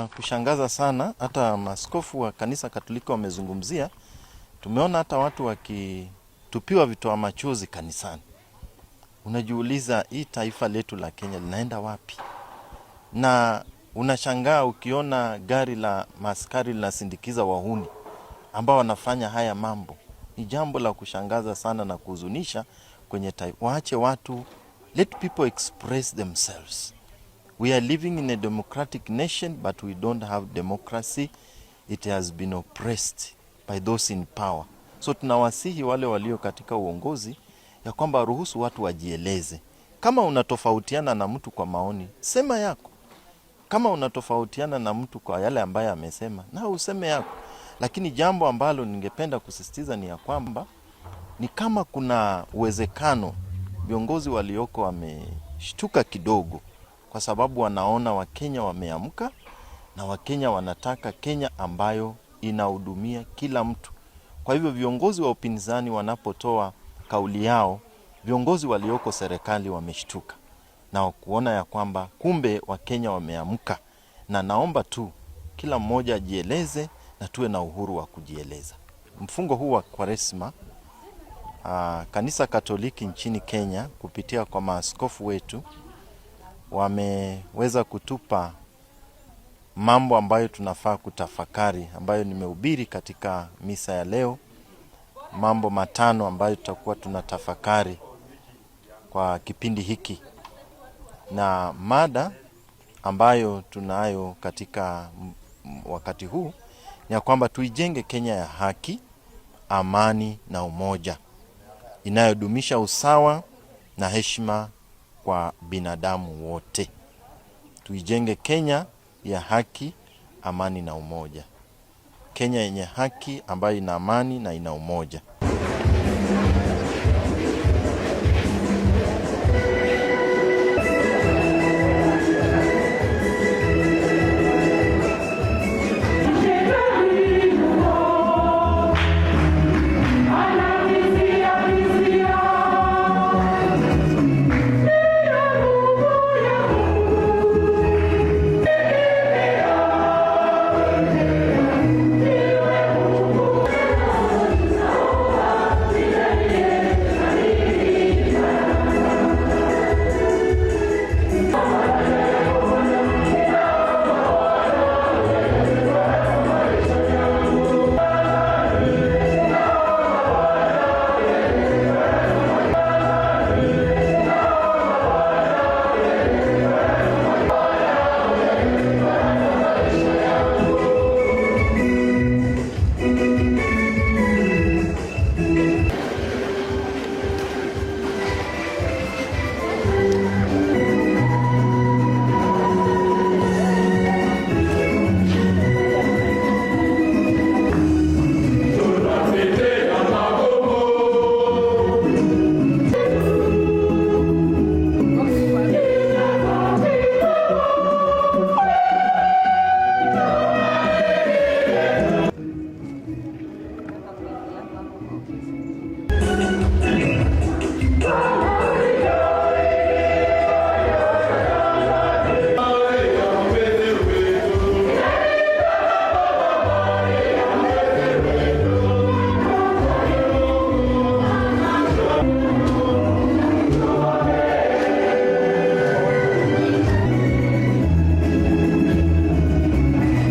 la kushangaza sana, hata maaskofu wa kanisa Katoliki wamezungumzia. Tumeona hata watu wakitupiwa vitoa machozi kanisani. Unajiuliza, hii taifa letu la Kenya linaenda wapi? Na unashangaa ukiona gari la maaskari linasindikiza wahuni ambao wanafanya haya mambo. Ni jambo la kushangaza sana na kuhuzunisha kwenye taifa. Waache watu, let people express themselves. We are living in a democratic nation, but we don't have democracy. It has been oppressed by those in power. So tunawasihi wale walio katika uongozi ya kwamba ruhusu watu wajieleze. Kama unatofautiana na mtu kwa maoni, sema yako. Kama unatofautiana na mtu kwa yale ambayo amesema, na useme yako. Lakini jambo ambalo ningependa kusisitiza ni ya kwamba ni kama kuna uwezekano viongozi walioko wameshtuka kidogo, kwa sababu wanaona Wakenya wameamka na Wakenya wanataka Kenya ambayo inahudumia kila mtu. Kwa hivyo viongozi wa upinzani wanapotoa kauli yao, viongozi walioko serikali wameshtuka na kuona ya kwamba kumbe Wakenya wameamka, na naomba tu kila mmoja ajieleze na tuwe na uhuru wa kujieleza. Mfungo huu wa Kwaresma, Kanisa Katoliki nchini Kenya kupitia kwa maaskofu wetu wameweza kutupa mambo ambayo tunafaa kutafakari, ambayo nimehubiri katika misa ya leo, mambo 5 ambayo tutakuwa tunatafakari kwa kipindi hiki, na mada ambayo tunayo katika wakati huu ni ya kwamba tuijenge Kenya ya haki, amani na umoja, inayodumisha usawa na heshima kwa binadamu wote. Tuijenge Kenya ya haki, amani na umoja. Kenya yenye haki ambayo ina amani na ina umoja.